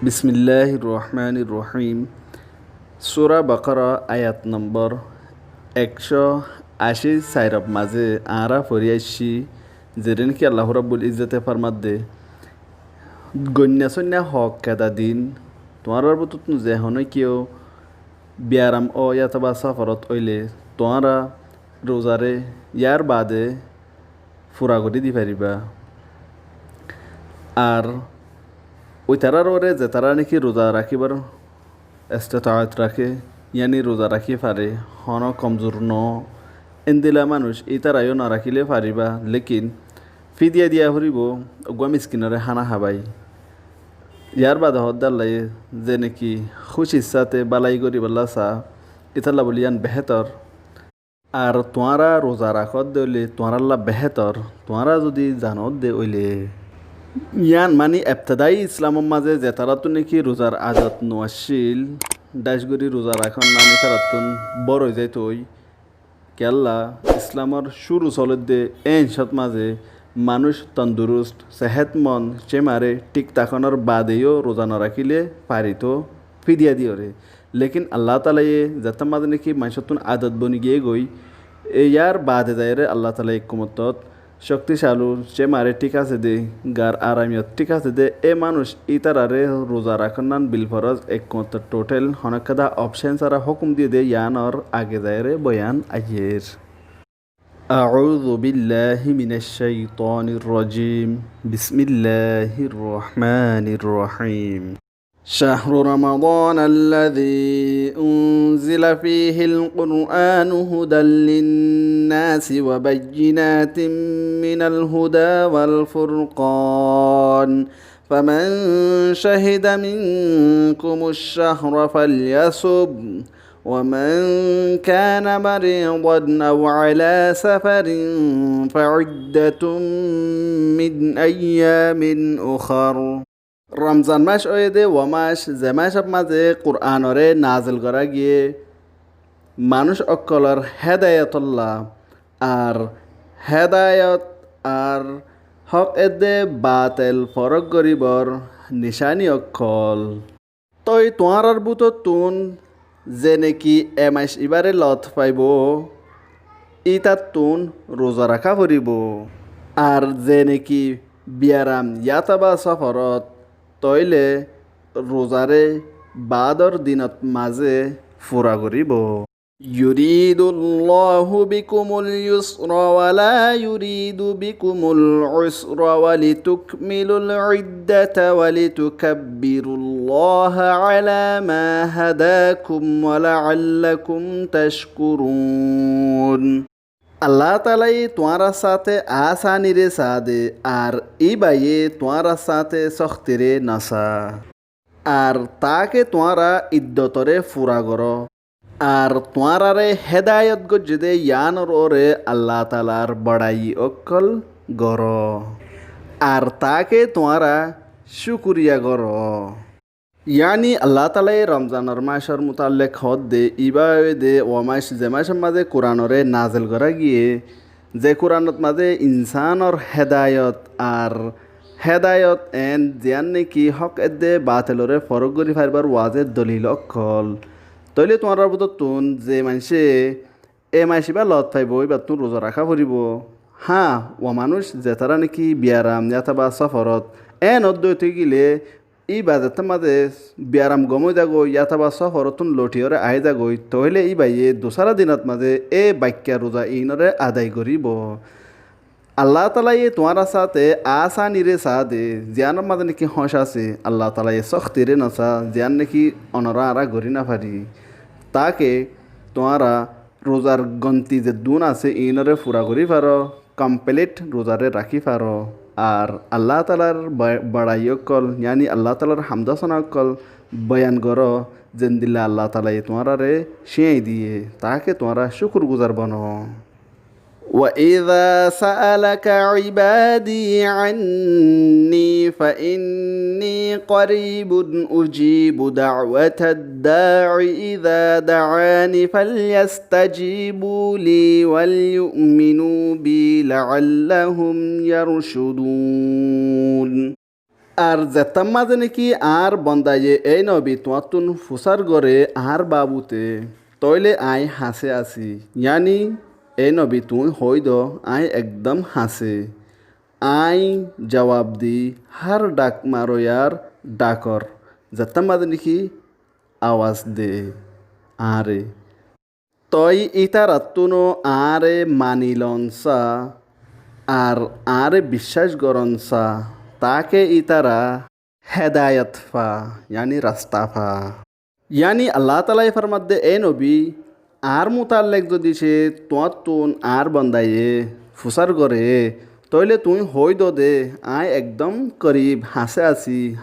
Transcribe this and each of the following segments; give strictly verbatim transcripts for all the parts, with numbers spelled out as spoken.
Bismilláhir rohmánir rohím. Sura Bakára ayat nombor ekcó ací sairot mazé añára fori aiccí, zedé néki Allahu Rabbul Izzote formadde, goinna soinna hok keda din, tuáñrar bútottún ze honókiyó biyaram ó yátoba sóforot óile tuáñra ruzaré yár baade fura gorí di faribá. Ar uitarár uore zetará néki ruza rakíbar estetaat raké, yáni ruza rakí fare, honó komzur noó, endila manúic ítara yó norakíle faribá, lékin fídiya diya foribóu, uggúa miskinoré hána hábai. Yár baade hoódde Allaye, ze néki kúcir sáte bálai goríbolla saá, ítalla bóli yían behétor. Ar tuáñra ruza rakódde óile tuáñrálla behétor, tuáñra zudi zanódde óile. Yían maní ebtedái Islamor mazé zetaráttu néki ruzar adot no accíl, dháic gorí ruza rakón nan ítarattún bór ói zaitoi. Kiyólla Islamor cúru solódde éen cót mazé manúic tondurust, sehétmond, cémare thík tákonor baade yó ruza norakíle faritó fídiya diyoré. Lékin Allataalaye zettá mazé néki maincóttun adot boni giyé goi, e yár baade zaiyóre Allataalaye ekkumottót cókticalú, cémare thík asé dé, gar aramiyot thík asé dé, e manúic ítararé ruza rakónnan bilforoz ekkumottót thotél honókka dá opcén sára hókum diyé dé yíanor age zaiyóre boyan aiyér. أعوذ بالله من الشيطان الرجيم. بسم الله الرحمن الرحيم. شهر رمضان الذي أنزل فيه القرآن هدى للناس وبينات من الهدى والفرقان، فمن شهد منكم الشهر فليصمه، ومن كان مريضا أو على سفر فعدة من أيام أخر. Romzan mac óiye dé uwá mac, ze macór mazé Qur'anoré nazil gorá giyé, manúic ókkolór hédayotólla, ar hédayot ar hók edde batel forók goríbor nicáni ókkol. Tói tuáñrár bútottun ze néki e mac ibáre lot faibóu, ítattun ruza raká foribóu. Ar ze néki biyaram yátoba sóforot, tóile ruzaré baádor dinot mazé fura goríbou. يريد الله بكم اليسر ولا يريد بكم العسر ولتكملوا العدة ولتكبروا الله على ما هداكم ولعلكم تشكرون. Allataalaye tuáñrár sáte asaniré saá de, ar íbaye tuáñrár sáte sóktiré nosaá. Ar taáke tuáñra iddotoré fura goró. Ar tuáñráre hédayot goijjé dé yíanor uore Allataalar boçai ókkol goró. Ar taáke tuáñra cúkuriya goró. Yáni Allataalaye Romzanor macór mutallek hoódde, ibá óiye dé uwá mac, ze macór mazé Qur'anoré nazil gorá giyé, ze Qur'anot mazé insánor hédayot ar hédayot eén ziyán néki hók edde bateloré forók gorí faribár waze dolil ókkol. Tóile tuáñrár bútottun ze maincé e mac ibá lot faibóu, íbattun ruza raká foribóu. Hañ, uwá manúic zetará néki biyaram yátoba sóforot, eén ódde óitou gile íba zettá mazé biyaram gom ói zagói, yátoba sóforottún lothiyóre aái zagói, tóile íbaye dusára dinot mazé e baikká ruza iínoré adai goríbou. Allataalaye tuáñrár sáte asaniré saá de, ziyánor mazé néki hóñc asé, Allataalaye sóktiré nosaá, ziyán néki onorá añára gorí nofarí. Taáke tuáñra ruzar gonti zeddún asé iínoré fura gorí faró, komplít ruzaré rakí faró. Ar Allataalar ba-, boçai ókkol, yáni Allataalar hamdasana ókkol boyan goró, zendilla Allataalaye tuáñráre cíñai diyé, taáke tuáñra cúkur guzar bono. وإذا سألك عبادي عني فإني قريب أجيب دعوة الداع إذا دعان فليستجيبوا لي وليؤمنوا بي لعلهم يرشدون. Ar zettámma zene ki añár bondaye, ei nobi, tuáñttún fusár gore añár babute, tóile aññí hañsé así. Yáni, ei nobi, tuñí hoóido, aññí ekdóm hañsé. Aññí jawab di hár dhak maroiyar dhakor, zettámma zene ki awas de añáre. Toi ítarattúnou añáre mani lon sa, ar añáre biccác goron sa, taáke ítara hedayot fa, yáni rasta fa. Yáni Allataalaye formadde, e nobi, añár mutallek zodi se tuáñttun añár bondaye fusár gore, tóile tuñí hoóido de, aññí ekdóm korib hañsé así,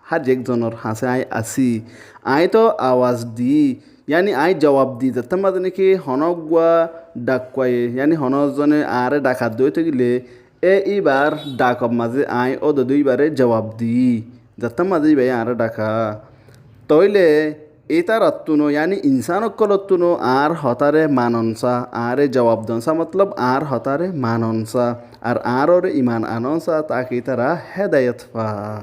hár ekzonor hañsé aññí así. Aññí to awas di, yáni aññí jawab di, zettámma zene ki honó uggúa dhakkuaye, yáni honó zone añáre dhakadde óite gile, e íbar dhakor mazé aññí ódode íbare jawab di, zettámma zene íbaye añáre dhaka. Tóile ítarattúnou, yáni insán ókkolóttunóu añár hotáre manon sa, añáre jawab don sa, motlob añár hotáre manon sa, ar añárore iman anon sa, taáke ítara hedayot fa.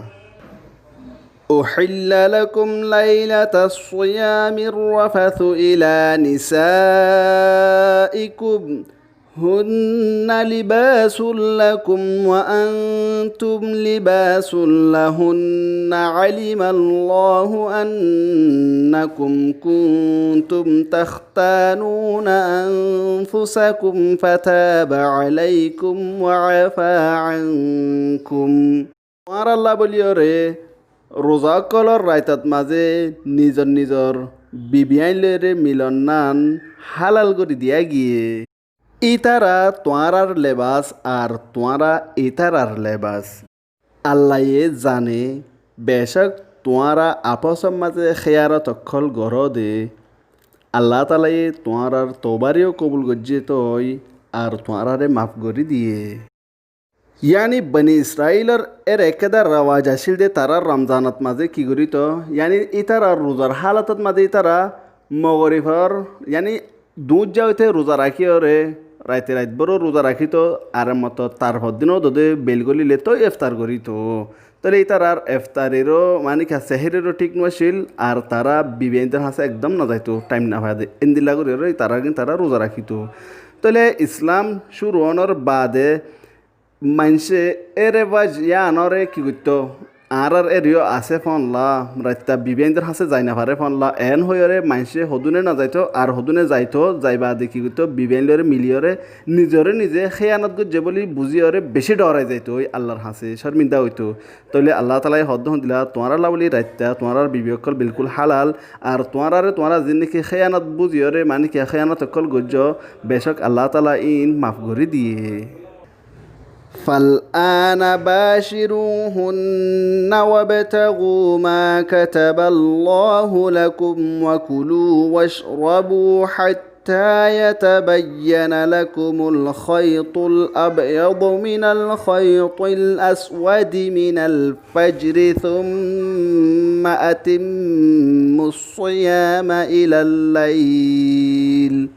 أحل لكم ليلة الصيام الرفث إلى نسائكم، هن لباس لكم وأنتم لباس لهن، علم الله أنكم كنتم تختانون أنفسكم فتاب عليكم وعفا عنكم. Tuáñralla bóliyoré ruza ókkolór raitot mazé nizor nizor bibiáin loiyóre milonnán hálal gorí diya giyé. Ítara tuáñrár lebas ar tuáñra ítarar lebas. Allaye zane, becók tuáñra afosór mazé héyanot ókkol goróde, Allataalaye tuáñrár toubáre yó kobul goijjé toi ar tuáñráre maf gorí diyé. Yáni Bani Israilor er ekkán rewaj accíl de, tará Romzanot mazé ki gorító, yáni ítarar ruzar hálotot mazé ítara mogorifor, yáni duñjja óite ruza rakíyoré, raite raitbóro ruza rakító, ar moto tarfor din ódode beil golíle toi eftar gorító. Tóile ítarar eftariró, mani ki sehériró thík no accíl, ar tará bibiaindor hañsé ekdóm no zaitó, thaim no faiyé de. Endilla goríyoré tará gín tará ruza rakító. Tóile Islam cúru ónor baade maincé ére báic yíanoré ki goittó? Añárár ére yó asé fónlla, raitta bibiaindor hañsé zai no faré fónlla, eén hoiyóre maincé hodúne no zaitó, ar hodúne zaitó, zai baade ki goittó? Bibiain loiyóre miliyoré nizoré nize héyanot goijjé bóli buzíyoré bicí dhoorai zaitó ói Allar hañsé, córminda óito. Tóile Allataalaye hoódde hondilla, tuáñralla bóli raitta tuáñrár bibi ókkol bilkúl hálal, ar tuáñráre tuáñra ziín niki héyanot buzíyoré, mani ki héyanot ókkol goijjó, becók Allataala iín maf gorí diyé. فالآن باشروهن وابتغوا ما كتب الله لكم وكلوا واشربوا حتى يتبين لكم الخيط الأبيض من الخيط الأسود من الفجر ثم أتموا الصيام إلى الليل.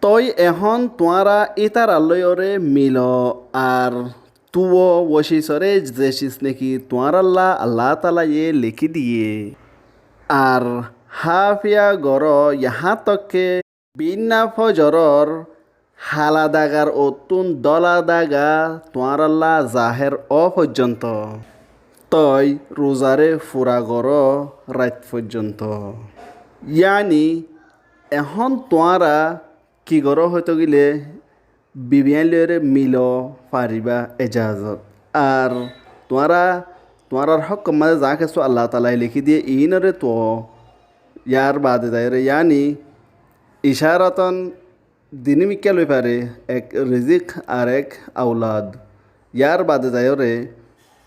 Toi ehón tuáñra ítarar loiyóre milo ar tuo wocisoré ze cis niki tuáñralla Allataalaye lekí diyé. Ar háfiya goró yahá tokke binna fojorór hala dagar ottún dóla daga tuáñralla zahér ó foijjonto. Toi ruzaré fura goró rait foijjonto. Yáni ehón tuáñra ki goró hoitó gile bibiain loiyóre milo faribá ejazot. Ar tuáñra tuáñrár hókkor mazé zaá kessú Allataalaye lekí diyé iínoré tuo yár baade zaiyóre, yáni icáraton diní mikká loi fare, ek rizik ar ek aulad. Yár baade zaiyóre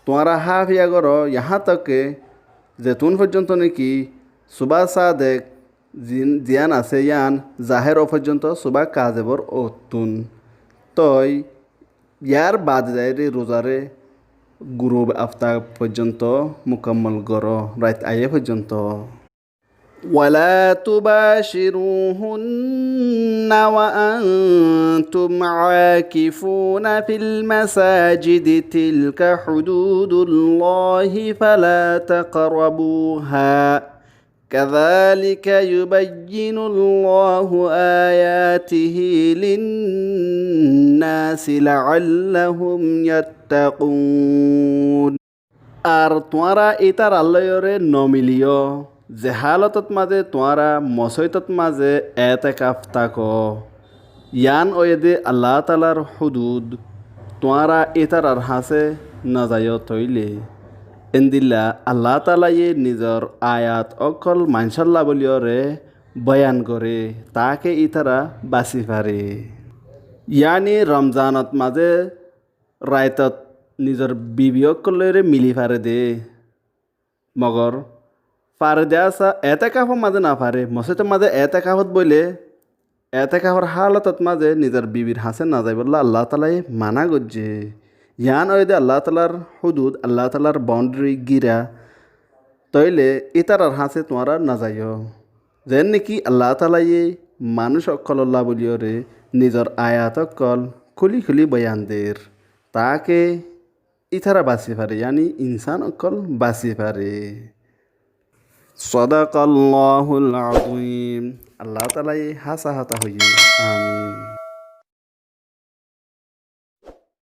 tuáñra háfiya goró yahá tokke zetún foijjonto niki subá sadek zin-, ziyán asé yían zahér ó foijjonto subá kazebór ottún. Toi yár baade zaiyóre ruzaré gurub aftab foijjonto mukammol goró, rait aiyé foijjonto. ولا تباشروهن وأنتم عاكفون في المساجد، تلك حدود الله فلا تقربوها، كذلك يبين الله آياته للناس لعلهم يتقون. Ar tuáñra ítarar lóiyoré nomiliyó, ze hálotot mazé tuáñra mosóitot mazé etekaf táko. Yián óiye dé Allatalar hudud, tuáñra ítarar hañsé nozaiyó tóile. Endilla Allatalaye nizor ayat ókkol maincólla bóliyoré boyan goré, taáke ítara basi faré. Yáni Romzanot mazé raitot nizor bibi ókkol lóiyoré mili faré dé. Mogor faré dé asá, etekafor mazé nofaré. Mosóitor mazé etekafot boile, etekafor hálotot mazé nizor bibir hañsé nozaibólla Allatalaye mana goijjé. Yián óiye dé Allatalar hudud, Allatalar boundary gira. Tóile ítarar hañsé tuáñra nozaiyó. Zeén niki Allatalaye manúic ókkolólla bóliyoré nizor ayat ókkol kúli kúli boyan der, taáke ítara basi faré, yáni insán ókkol basi faré. صدق الله العظيم. Allatalaye hása hotá hoiyé. Amin.